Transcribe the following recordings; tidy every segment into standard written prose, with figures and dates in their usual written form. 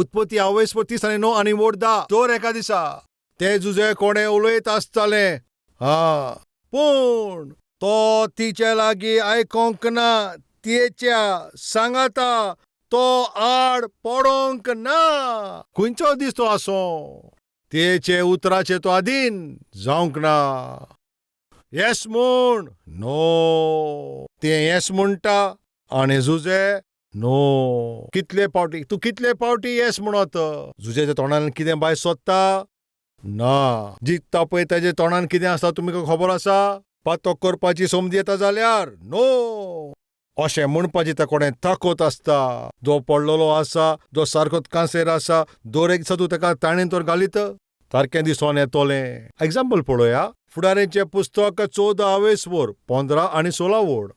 उत्पत्ती आवयस 30 आनी 9 आनी वोड 10. दर एका दिसा ते जुजे कोणें उलयत आसतालें. हा, पूण तो तिचे लागीं आयकोंक ना, तिच्या सांगाता तो आड पडोंक ना. खंयचो दीस तो आसूं, तेचे उतराचे तो आदीन जावंक ना. येस म्हूण नो, तें येस म्हणटा आनी जुजे नो. कितले पावटी तूं कितले पावटी येस म्हणत? जुजेच्या तोंडान कितें बाय सोदता ना. जिखता पळय ताजे तोंडान कितें आसा तुमकां खबर आसा? पातक करपाची संदी येता जाल्यार नो अशें म्हणपाची त्या कोणें ताकत आसता. जो पडलेलो आसा, जो सारकोच कांसेर आसा, दर एक दिसा तूं ताका ताणें तर घालीत सारकें दिसोन येतलें. एग्जाम्पल पळोवया, फुडाऱ्यांचें पुस्तक 14 आवेस वर 15 आनी 16 वोड.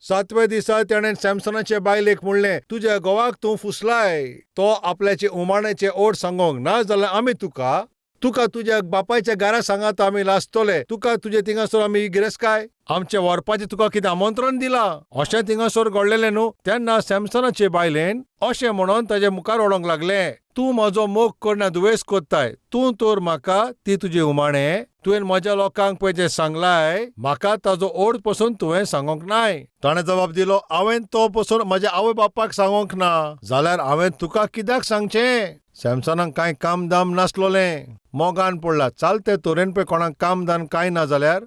7व्या दिसा तेणें सॅमसनाचे बायलेक म्हणलें, तुज्या घोवाक तूं फुसलाय, तो आपल्याचे उमाण्याचे ओड सांगोंक ना जाल्यार आमी तुका तुका तुज्या बापायच्या घरा सांगात आमी लासतले, तुका तुजे थिंगासर आमी गिरेस्तकाय आमचे व्हरपाचें तुका कितें आमंत्रण दिलां. अशें थिंगासर घडलेलें न्हू. तेन्ना सॅमसनाचे बायलेन अशें म्हणून ताजे मुखार रडोंक लागलें, तूं म्हजो मोग करना दुवेस कोत्ताय, तूं तर म्हाका ती तुजी उमाणें तुवें म्हज्या लोकांक पळय जें सांगलाय म्हाका ताजो ओड पसून तुवें सांगोंक नाय. ताणें जबाब दिलो, हांवें तो पसून म्हज्या आवय बापायक सांगोंक ना जाल्यार हांवें तुका कित्याक सांगचें? सॅमसनाक कांय काम दाम नासलोलें, मोगान पडला. चालते तरेन पळय कोणाक काम दाम कांय ना जाल्यार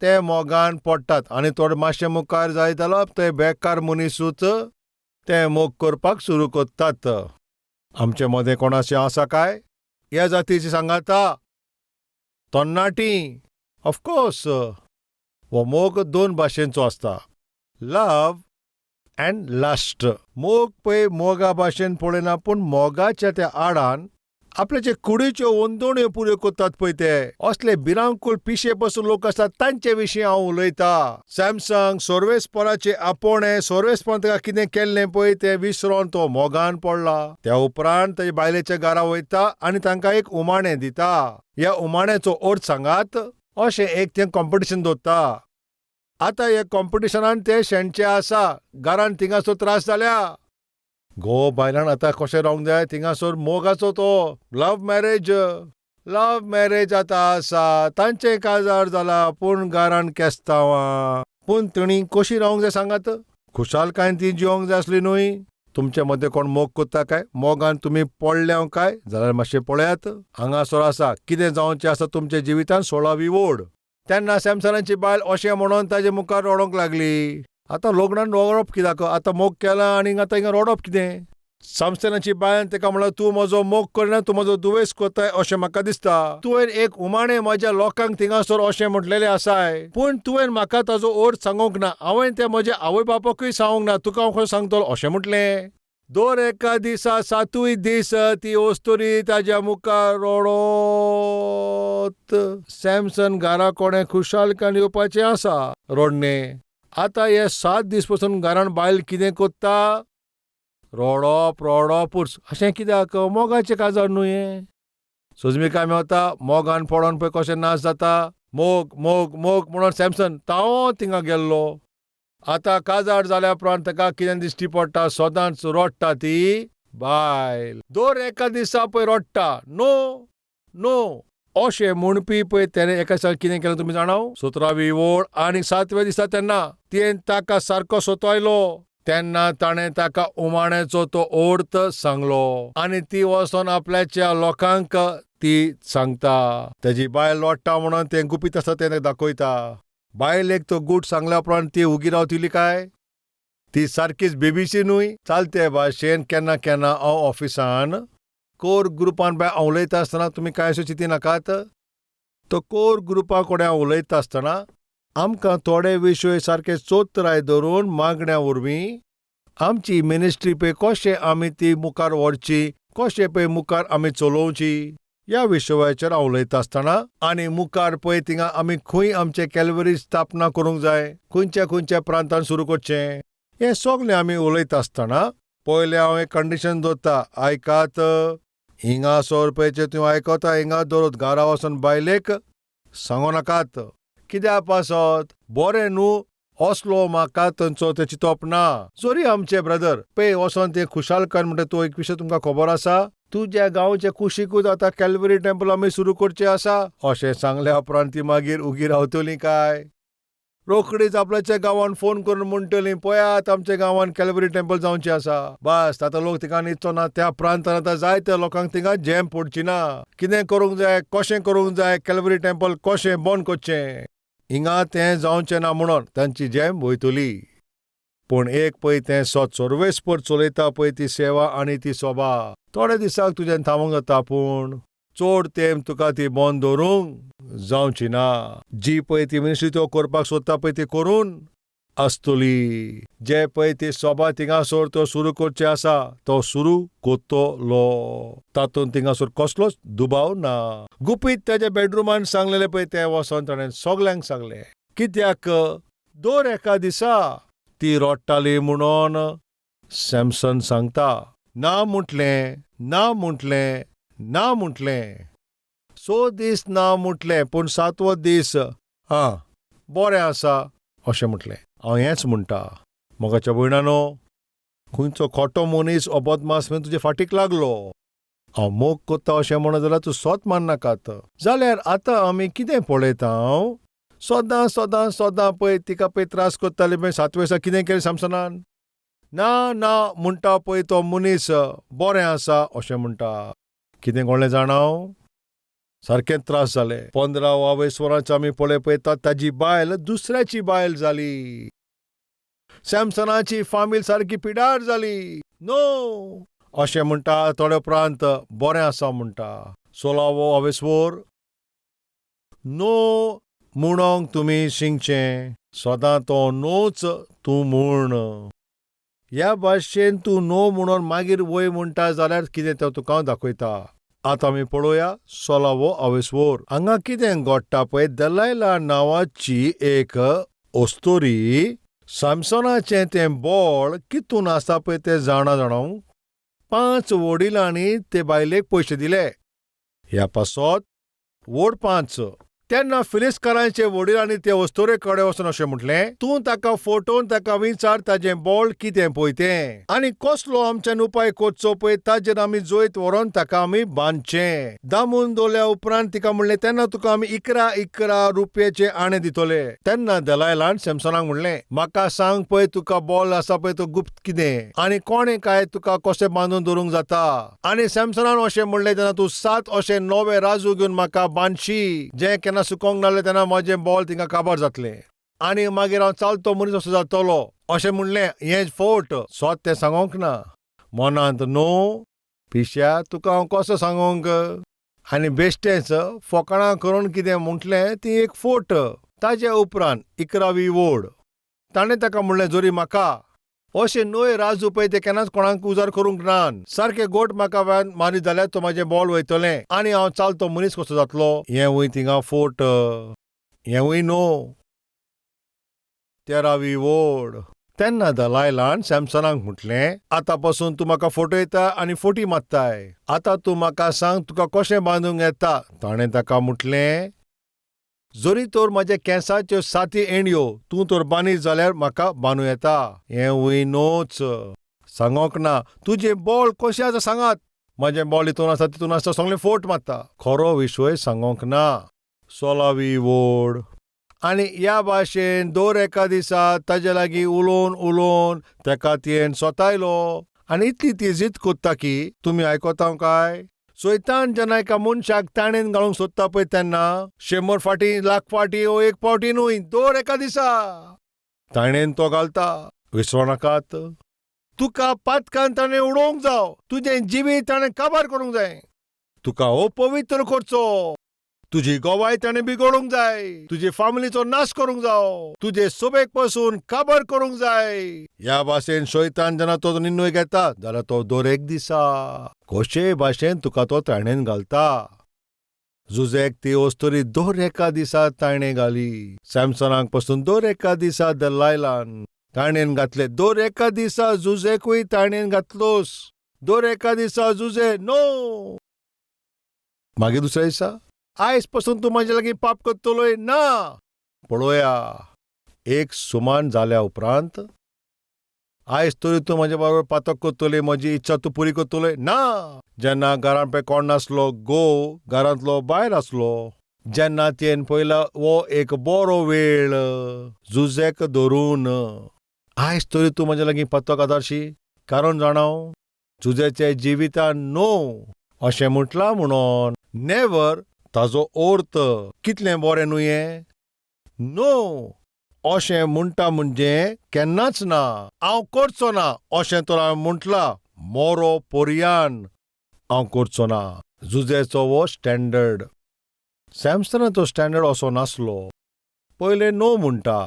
ते मोगान पडटात आनी थोडे मातशे मुखार जायत जाल्यार ते बेकार मनीसूच ते मोग करपाक सुरू करतात. आमचे मदें कोणाचें आसा काय ह्या जातीची सांगाता तरणाटी? ऑफकोर्स हो मोग दोन भाशेंचो आसता, लव अँड लस्ट. मोग पळय मोगा भाशेन पळयना, पूण मोगाच्या त्या आडान आपल्याचे कुडीच्यो वंदोण्यो पुऱ्यो करतात पळय ते असले भिरांकूळ पिशे पसून लोक आसतात तांचे विशीं हांव उलयतां. सॅमसंग सर्वेस्पराचे आपोणे, सर्वेस्परान ताका कितें केल्लें पळय तें विसरोन तो मोगान पडला. त्या उपरांत ताजे बायलेच्या घरा वयता आनी तांकां एक उमाणें दिता. ह्या उमाण्याचो अर्थ सांगात अशें एक तें कॉम्पिटिशन दवरता. आतां ह्या कॉम्पिटिशनान ते शेणचे आसा, घरान थिंगासर त्रास जाल्या. घोव बायलान आतां कशें रावंक जाय थिंगासर मोगाचो तो लव मॅरेज, लव मॅरेज आतां आसा. तांचें काजार जाला पूण घरान केस्तांवां. पूण तेणी कशी रावंक जाय सांगात? खुशालकायेन ती जिवोंक जाय आसली न्हय. तुमचे मदें कोण मोग करता काय? मोगान तुमी पडल्या काय जाल्यार मातशें पळयात हांगासर आसा कितें जावचें आसा तुमच्या जिवितान. 16वी वोड. तेन्ना सॅमसनाची बायल अशें म्हणून ताजे मुखार रडोंक लागली. आतां लग्नान रडप कित्याक? आतां मोग केला आनी आतां हिंगा रडप कितें? सॅमसनाची बायन ताका म्हणलें, तूं म्हजो मोग करना, तूं म्हजो दुवेस करताय अशें म्हाका दिसता. तुवें एक उमाणें म्हज्या लोकांक थिंगासर अशें म्हटलेलें आसाय, पूण तुवें म्हाका ताजो अर्थ सांगूंक ना. हांवें तें म्हज्या आवय बापायकूय सांगूंक ना, तुका हांव खंय सांगतलो अशें म्हटलें. दर एका दिसा 7 दीस ती अस्तुरी ताज्या मुखार रडत सॅमसन घरा कोणें खुशालकान येवपाचें आसा रडणें. आतां हे 7 दीस पसून घरान बायल कितें करता? रडप रडपूच. अशें कित्याक? मोगाचें काजार न्हू हें. सोजमिकाय मेवता मोगान पडोन पळय कशें नाश जाता. मोग मोग मोग म्हणून सॅमसन तावो थिंगा गेल्लो. आतां काजार जाल्या उपरांत ताका कितें दिश्टी पडटा? सदांच रडटा ती बायल. दर एका दिसा पळय रडटा, नो नो अशें म्हणपी पळय तेणें एका दिसा कितें केलें तुमी जाणा? 17वी वोळ आनी 7व्या दिसा तेन्ना तिणें ताका सारको सोतायलो. तेन्ना ताणें ताका उमाण्याचो तो अर्थ सांगलो आनी ती वचोन आपल्याच्या लोकांक ती सांगता. तेजी बायल रडटा म्हणून तें गुपीत आसा तें दाखयता. बायलेक तो गूट सांगल्या उपरांत ती उगी रावतली काय? ती सारकीच बेबीशी न्हय. चालते भाशेन केन्ना केन्ना हांव ऑफिसान कोर ग्रुपान बाय हांव उलयता आसतना तुमी कांय अशें चिंती नाकात. तो कोर ग्रुपा कडेन हांव उलयता आसतना आमकां थोडे विशय सारके चोत्राय धरून मागण्या वरवीं आमची मिनिस्ट्री पळय कशें आमी ती मुखार व्हरची, कशें पळय मुखार आमी चलोवची ह्या विशयाचेर हांव उलयता आसतना आनी मुखार पळय थिंगा आमी खंय आमचे कॅलवरी स्थापना करूंक जाय, खंयच्या खंयच्या प्रांतान सुरू करचें हें सगलें आमी उलयता आसतना पयलें हांव एक कंडिशन दवरता. आयकात, हिंगा 100 रुपयाचें तूं आयकता, हिंगा दवरत घरा वचोन बायलेक सांगो नाकात. कित्याक पासत बरें न्हू असलो म्हाका थंयचो तें चिंतप ना. जरी आमचे ब्रदर पळय वचोन ते खुशालकाय म्हणटा, तूं एक विशय तुमकां खबर आसा, तुज्या गांवचे कुशीकूच आतां कॅल्वरी टेम्पल आमी सुरू करचें आसा अशें सांगल्या उपरांत ती मागीर उगी रावतली काय? रोखडीच आपल्याच्या गांवान फोन करून म्हणटली, पळयात आमच्या गांवान कॅल्वरी टेम्पल जावचें आसा. बस आतां लोक थिंगा न्हिदचो ना. त्या प्रांतान आतां जायत्या लोकांक थिंगा झेम पडची ना. कितें करूंक जाय, कशें करूंक जाय, कॅल्वरी टेम्पल कशें बंद करचें, हिंगा तें जावचें ना म्हणून तांची झेम वयतली. पूण एक पळय तें सत सर्वेस्पर चलयता पळय ती सेवा आनी ती सोबा. थोडे दिसाक तुज्यान थांबोवंक जाता, पूण चड तेंप तुका ती बंद दवरूंक जावची ना. जी पळय ती मिनिस्ट्री त्यो करपाक सोदता पळय ती करून आसतली. जे पळय ती सोबा थिंगासर त्यो सुरू करचे आसा तो सुरू करतलो, तातूंत थिंगासर कसलोच दुबाव ना. गुपीत ताज्या बेडरुमान सांगलेलें पळय तें वचोन ताणें सगल्यांक सांगलें. कित्याक दर एका दिसा ती रडटाली म्हणून सॅमसन सांगता. ना म्हटलें, ना म्हटलें, ना म्हटलें. 6 दीस ना म्हटलें, पूण 7वो दीस आं बरें आसा अशें म्हटलें. हांव हेंच म्हणटा मोगाच्या भयणानो, खंयचो खोटो मनीस अबदमास म्हण तुजे फाटीक लागलो, हांव मोग करता अशें म्हणत जाल्यार तूं सोत माननाकात. जाल्यार आतां आमी कितें पळयता? हांव सदां सदां सदां पळय तिका पळय त्रास करताली. पळय 7व्या दिसा कितें केलें सॅमसनान? ना ना म्हणटा पळय तो मनीस बरें आसा अशें म्हणटा. कितें घडलें जाणा? हांव सारकें त्रास जाले. 15 वरांचे आमी पळय पळयता ताजी बायल दुसऱ्याची बायल जाली. सॅमसनाची फामील सारकी पिडार जाली. नो अशें म्हणटा. थोडे उपरांत बरें आसा म्हणटा. 16वो अवेस्वर नो म्हणोंक तुमी शिंकचें, सदां तो नोच तूं म्हूण. ह्या भाशेन तूं नो म्हणून मागीर वय म्हणटा जाल्यार कितें तें तुका हांव दाखयता. आतां आमी पळोवया 16वो अवेस्वर. हांगा कितें घडटा पळय, दलायला नांवाची एक अस्तोरी सॅमसनाचें तें बळ कितून आसा पळय तें जाणा जाणा. 5 वडिलांनी ते बायलेक पयशे दिले ह्या पासत व्हड 5. तेन्ना फिलिस्कारांचे वडिलांनी ते अस्तोरे कडेन वचून अशें म्हटलें, तूं ताका फोटोवन ताका विचार ताजें बळ कितें पळय तें, आनी कसलो आमच्यान उपाय करचो पळय ताजेर आमी जैत व्हरोन ताका आमी बांदचें. दामून दवरल्या उपरांत तिका म्हणलें, तेन्ना तुका आमी 11 11 रुपयाचे आणें दितले. तेन्ना दलायलान सॅमसनाक म्हणलें, म्हाका सांग पळय तुका बॉल आसा पळय तो गुप्त कितें, आनी कोणें काय तुका कशें बांदून दवरूंक जाता. आनी सॅमसनान अशें म्हणलें, तेन्ना तूं 7 अशें नवे राजू घेवन म्हाका बांदशी, जें केन्ना सुकोंक नासलें तेन्ना म्हजें बॉल थिंगा काबार जातलें आनी मागीर हांव चालतो मनीस असो जातलो अशें म्हणलें. हें फोट सोत तें सांगोंक ना. मनांत न्हू पिश्या तुका हांव कसो सांगोंक. आनी बेश्टेंच फोकाणां करून कितें म्हटलें ती एक फोट. ताजे उपरांत 11वी वोड ताणें ताका म्हणलें, जोरी म्हाका अशें न्हय राजू पळय ते केन्नाच कोणाक उजार करूंक ना, सारकें गोट म्हाका मारीत जाल्यार तो म्हाजें बॉल वयतलें आनी हांव चालतो मनीस कसो जातलो. हेंवूय थिंगा फोट, हेंवूय न्हू. 13वी वोड तेन्ना दलायलान सॅमसनाक म्हटलें, आतां पसून तूं म्हाका फटयता आनी फोटी मारताय, आतां तूं म्हाका सांग तुका कशें बांदूंक येता. ताणें ताका म्हटलें, जरी तर म्हज्या केंसाच्यो 7 एंडयो तूं तर बांदीत जाल्यार म्हाका बांदूं येता. हेंवूय न्हूच. सांगोंक ना. तुजें बॉल कशें आसा सांगात. म्हजें बॉल हितून आसा तितून आसा सगळें फोट मारता. खरो विशय सांगोंक ना. 16वी वोड आनी ह्या भाशेन दर एका दिसा ताजे लागीं उलोवन उलोवन ताका तियेन सोतायलो. आनी इतली ती जीत कोत्ता की तुमी आयकता काय, सैतान जेन्ना एका मनशाक ताणेन घालूंक सोदता पळय तेन्ना 100 फावटी, 1,00,000 फावटी, ओ 1 फावटी न्हय, दर एका दिसा ताणेन तो घालता. विसरो नाकात, तुका पातकान ताणें उडोवंक जाव, तुजें जिवीत ताणें काबार करूंक जाय, तुका अपवित्र करचो, तुजी गवाय ताणें बिगडूंक जाय, तुजे फामिलीचो नाश करूंक जाव, तुजे सोबेक पसून काबार करूंक जाय. ह्या भाशेन शैतान जेन्ना तो निर्णय घेता जाल्यार तो दर एक दिसा कशेय भाशेन तुका तो ताणेन घालता. जुजेक ती अस्तोरी दर एका दिसा ताणें घाली. सॅमसनाक पसून दर एका दिसा दलायलान ताणेन घातले. दर एका दिसा जुजेकूय ताणेन घातलोस. दर एका दिसा जुजे नो. मागीर दुसऱ्या दिसा आयज पसून तूं म्हाजे लागीं पाप करतलोय ना. पळोवया, एक सुमान जाल्या उपरांत आयज तरी तूं म्हजे बरोबर पातक करतली, म्हजी इत्सा तूं पुरी करतली ना. जेन्ना घरांत पळय कोण नासलो, घोव घरांतलो भायर आसलो, जेन्ना तियेन पळयला हो एक बरो वेळ जुजेक धरून, आयज तरी तूं म्हजे लागीं पातक आदारशी. कारण जाणा, जुजेच्या जिवितान न्हू अशें म्हटलां म्हणून नेवर ताजो अर्थ कितलें बरें न्हू हें. न्हू अशें म्हणटा म्हणजे केन्नाच ना, हांव करचो ना अशें तर हांवें म्हटलां, मोरो पोरयान हांव करचो ना. जुजेचो हो स्टँडर्ड. सॅमसनाचो स्टँडर्ड असो नासलो. पयलें नो म्हणटा,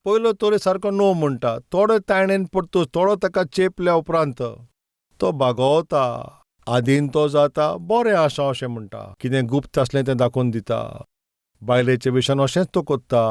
पयलो तरी सारको नो म्हणटा, थोडो ताणेन परतून थोडो ताका चेपल्या उपरांत तो बागवता, आदीन तो जाता, बरें आसा अशें म्हणटा, कितें गुप्त आसलें तें दाखोवन दिता. बायलेच्या विशयान अशेंच तो कोत्ता.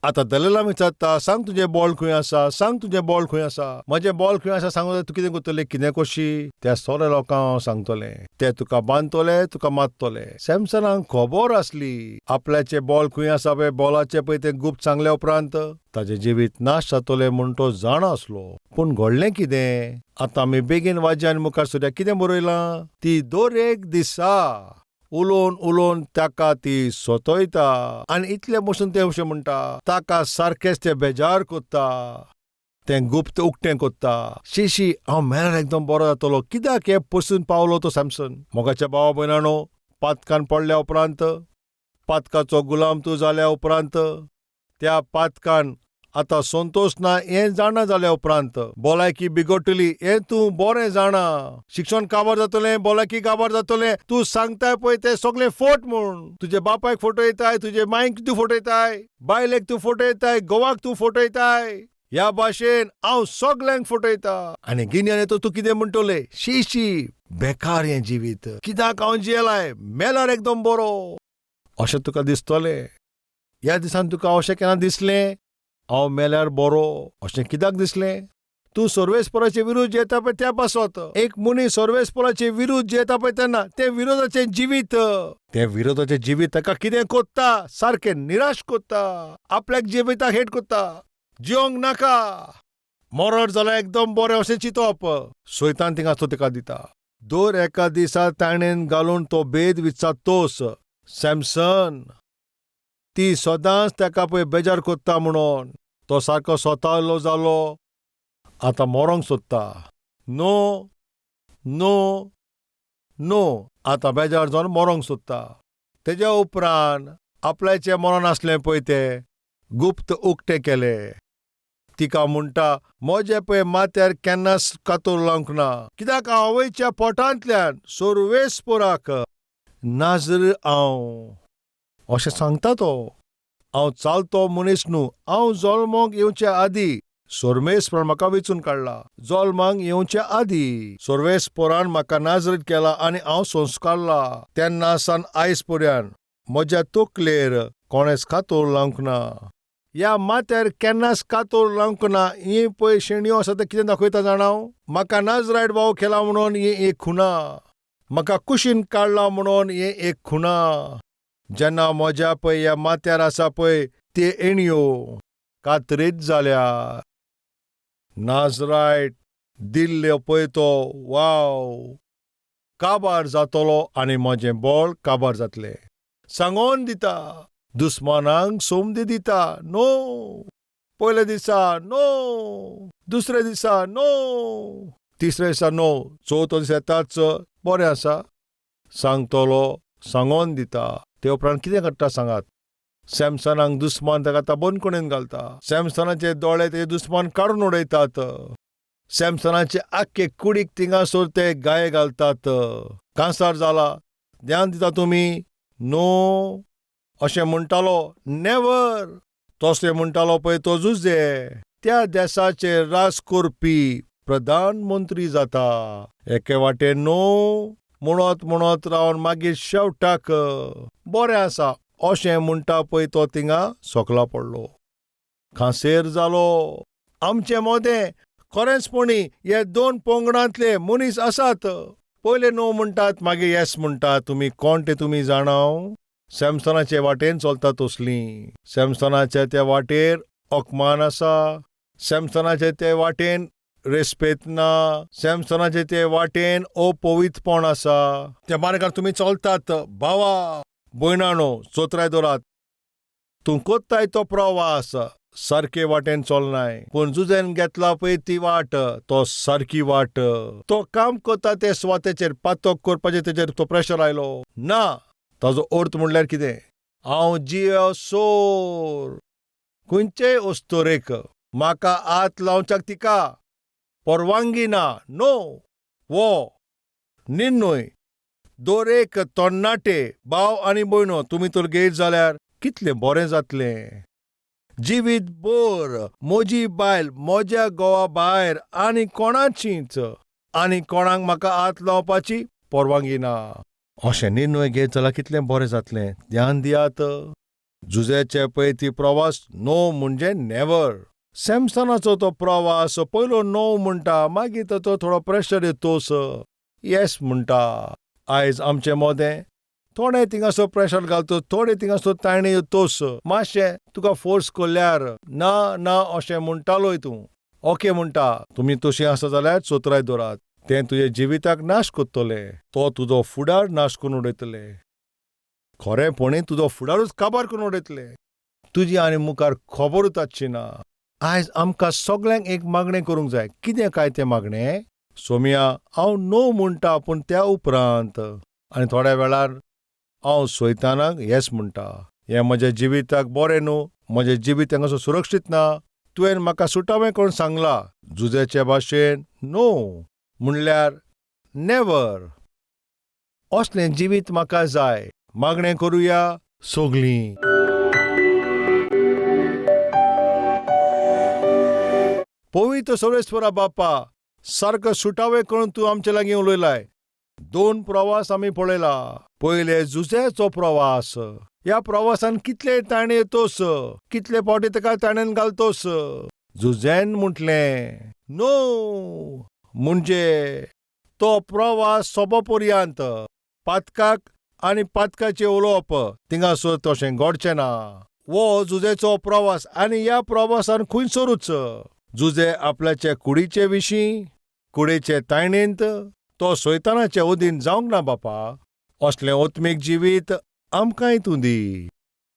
आतां दलेला विचारता, सांग तुजें बॉल खंय आसा, सांग तुजें बॉल खंय आसा, म्हजें बॉल खंय आसा सांगू, तूं कितें करतलें, कितें करशी, त्या सोरे लोकांक हांव सांगतलें, ते तुका बांदतले, तुका मारतले. सॅमसनाक खबर आसली आपल्याचें बॉल खंय आसा पळय, बॉलाचें पळय तें गुप्त सांगल्या उपरांत ताजें जिवीत नाश जातलें म्हूण तो जाणा आसलो. पूण घडलें कितें, आतां आमी बेगीन वाजया आनी मुखार सुद्या कितें बरयलां, ती दर एक दिसा उलोवन उलोवन ताका ती सोतयता आनी इतले पसून तें अशें म्हणटा, ताका सारकेंच तें बेजार कोत्ता, तें गुप्त उक्तें कोत्ता. शी शी, हांव मेल्यार एकदम बरो जातलो. कित्याक हे पसून पावलो तो सॅमसन. मोगाच्या भावा भयणानो, पातकान पडल्या उपरांत, पातकाचो गुलाम तूं जाल्या उपरांत, त्या पातकान आतां संतोश ना हें जाणा जाल्या उपरांत, भलायकी बिगडटली हें तूं बरें जाणा, शिक्षण काबार जातलें, भलायकी काबार जातलें, तूं सांगताय पळय तें सगळें फोट म्हूण. तुजे बापायक फटयताय, तुजे मांयक तूं फटयताय, बायलेक तूं फटयताय, घोवाक तूं फटयताय, ह्या भाशेन हांव सगल्यांक फटयता. आनी गिन्यान येतो तूं कितें म्हणटलें, शी शी बेकार हें जिवीत, कित्याक हांव जियेलाय, मेल्यार एकदम बरो अशें तुका दिसतलें. ह्या दिसान तुका अशें केन्ना दिसलें हांव मेल्यार बरो अशें कित्याक दिसलें? तूं सर्वेस्पराचे विरुद्ध येता पळय त्या पासत. एक मनीस सर्वेस्पराचे विरुद्ध येता पळय तेन्ना तें विरोधाचें जिवीत, तें विरोधाचें जिवीत ताका कितें कोत्ता, सारकें निराश कोत्ता, आपल्याक जिविताक हेट कोत्ता, जिवंक नाका, मरत जाल्यार एकदम बरें अशें चिंतप सैतान थिंगा तो ताका दिता. दर एका दिसा ताणेन घालून तो भेद विचारतोस, सॅमसन ती सदांच ताका पळय बेजार कोत्ता म्हणून तो सारको सोतालो जालो, आतां मरोंक सोदता. नो नो नो, आतां बेजार जावन मरोंक सोदता. तेज्या उपरांत आपल्याचें मरण आसलें पळय तें गुप्त उक्तें केलें. तिका म्हणटा, म्हजें पळय माथ्यार केन्नाच कातोर लावंक ना, कित्याक हांव आवयच्या पोटांतल्यान सर्वेस्पराक नाजर हांव अशें सांगता तो. हांव चालतो मनीस न्हू, हांव जल्मोंक येवचे आदीं सर्वेस्परान म्हाका वेंचून काडला, जल्माक येवचे आदीं सर्वेस्परान म्हाका नाजरीत केला आनी हांव संस्कारला. तेन्ना सावन आयज पर्यंत म्हज्या तकलेर कोणेच कातोर लावंक ना, ह्या माथ्यार केन्नाच कातोर लावंक ना. ही पळय शेणयो आसा तें कितें दाखयता जाणा, म्हाका नाजरायट भाव केला म्हणून ही एक खुणा, म्हाका कुशीन काडला म्हणून ही एक खुणा. जेन्ना म्हज्या पळय ह्या माथ्यार आसा पळय ते एणयो कातरीत जाल्या, नाजरायट दिल्ल्यो पळय तो वाव काबार जातलो आनी म्हजें बळ काबार जातलें. सांगोन दिता, दुस्मानांक संदी दिता, नो पयल्या दिसा नो, दुसऱ्या दिसा नो, तिसऱ्या दिसा नो, चवथो दीस येताच बरें आसा सांगतलो, सांगोन दिता. ते उपरांत कितें घडटा सांगात. सॅमसनाक दुस्मान ताका आतां बंदखणीन घालता. सॅमसनाचे दोळे ते दुस्मान काडून उडयतात. सॅमसनाचे आख्खे कुडीक थिंगासर ते गाये घालतात. कांसार जाला, ध्यान दिता तुमी, नो अशें म्हणटालो, नेवर तसलें म्हणटालो पळय तो जुजे त्या देसाचेर राज करपी प्रधानमंत्री जाता. एके वाटेन नो म्हणत म्हणत रावन मागीर शेवटाक बरें आसा अशें म्हणटा पळय तो थिंगा सोकला पडलो, खांसेर जालो. आमचे मोदें खरेंचपणी हे दोन पंगडांतले मनीस आसात. पयले नो म्हणटात, मागीर येस म्हणटात. तुमी कोण ते तुमी जाणाव? सॅमसनाचे वाटेन चलता तसलीं. सॅमसनाचे त्या वाटेर अपमान आसा, सॅमसनाचे ते वाटेन रेस्पेत ना. सॅमसनाचे ते वाटेन अपवित्रपण आसा. त्या मार्गार तुमी चलतात भावा भयणानो, चोत्राय दवरात. तूं कोत्ताय तो प्रवास सारके वाटेन चलनाय, पूण जुजेन घेतला पळय ती वाट, तो सारकी वाट. तो काम करता ते सुवातेचेर पातक करपाचेर तेजेर तो प्रेशर आयलो ना. ताजो अर्थ म्हणल्यार कितें? हांव जियो सोर खंयचेय अस्तोरेक म्हाका हात लावच्याक तिका परवानगी ना. नो वो निर्णय दर एक तरणाटे भाव आनी भयणो तुमी तर घेयत जाल्यार कितलें बरें जातलें. जिवीत भर म्हजी बायल म्हज्या घोवा भायर आनी कोणाचीच आनी कोणाक म्हाका हात लावपाची परवानगी ना अशें निर्णय घेयत जाल्यार कितलें बरें जातलें. ध्यान दियात, जुजेचे पळय ती प्रवास नो म्हणजे नेवर. सॅमसनाचो तो प्रवास पयलो नो म्हणटा, मागीर तो थोडो प्रेशर येतोस येस म्हणटा. आयज आमचे मोदें थोडे थिंगासो प्रेशर घालतो, थोडे थिंगासो ताणें येतोस मातशें तुका फोर्स कोल्यार ना ना अशें म्हणटालोय तूं ओके म्हणटा. तुमी तशी आसा जाल्यार चोत्राय दवरात, तें तुज्या जिविताक नाश करतलें, तो तुजो फुडार नाश करून उडयतले, खरेंपणी तुजो फुडारूच काबार करून उडयतले, तुजी आनी मुखार खबरूच आसची ना. आयज आमकां सगळ्यांक एक मागणें करूंक जाय. कितें काय तें मागणें? सोम्या हांव नो म्हणटा, पूण त्या उपरांत आनी थोड्या वेळार हांव सोयतानाक येस म्हणटा. हें म्हज्या जिविताक बरें न्हू, म्हजें जिवीत हांगासर सुरक्षीत ना. तुवें म्हाका सुटावें करून सांगलां जुजेचे भाशेन नो म्हणल्यार नेवर. असलें जिवीत म्हाका जाय. मागणें करुया सगलीं. पवित्र सर्वेस्परा बापा, सारको सुटावे करून तूं आमचे लागीं उलयलाय. दोन प्रवास आमी पळयला. पयले जुजेचो प्रवास. ह्या प्रवासान कितले ताणें येतोस, कितले फावटी ताका ताणेन घालतोस. जुजेन म्हटलें नो म्हणजे तो प्रवास सोंपो पर्यंत पातकाक आनी पातकाचें उलोवप थिंगासर तशें घडचें ना. वो जुजेचो प्रवास आनी ह्या प्रवासान खंयसरूच जुजे आपल्याचे कुडीचे विशीं कुडीचे तायणेंत तो सैतानाचे अधीन जावंक ना. बापा, असलें आत्मीक जिवीत आमकांय तूं दी,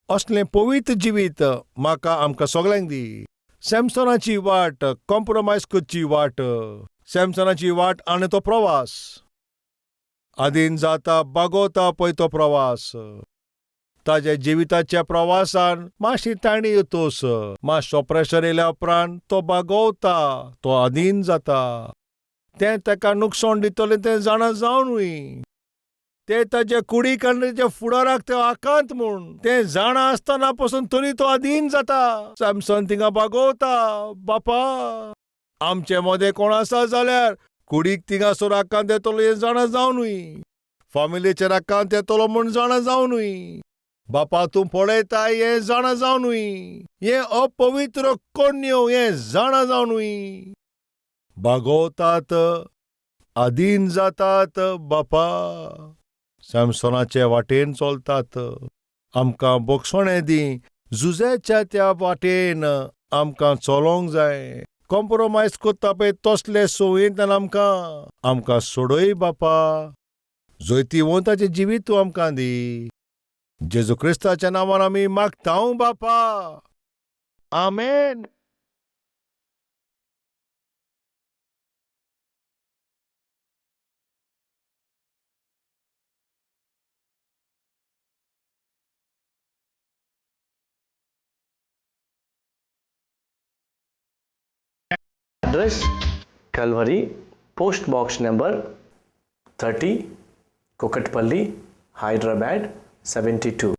असलें पवित्र जिवीत म्हाका आमकां सगल्यांक दी. सॅमसनाची वाट कॉम्प्रोमायज करची वाट, सॅमसनाची वाट आनी तो प्रवास आदीन जाता बागवता पळय तो प्रवास. ताज्या जिविताच्या प्रवासान मातशी ताणी येतोस, मातसो प्रेशर येयल्या उपरांत तो बागवता, तो आदीन जाता. तें ताका नुकसाण दितलें तें जाणा जावनूय, तें ताज्या कुडीक आनी ताच्या फुडाराक तें आकांत म्हूण तें जाणा आसतना पसून तरी तो आदीन जाता. सॅमसन थिंगा बागवता. बापा, आमचे मदें कोण आसा जाल्यार कुडीक थिंगासर आकांत येतलो हें जाणा जावनूय, फामिलीचेर आकांत येतलो म्हूण जाणा जावनूय, बापा तूं पळयता हें जाणा जावनूय, हें अपवित्र कोण्यो हें जाणा जावनूय बागवतात, आदीन जातात. बापा, सॅमसनाचे वाटेन चलतात. आमकां बोगसणें दी, जुजेच्या त्या वाटेन आमकां चलोंक जाय. कॉम्प्रोमायज करता पळय तसले संवयेंतल्यान आमकां आमकां सोडय बापा. जैतिवंताचें जिवीत तूं आमकां दी. जेजू क्रिस्ताच्या नांवान आमी मागता बापा, आमेन. Address Calvary, Post Box number 30, Kukatpally, Hyderabad 72.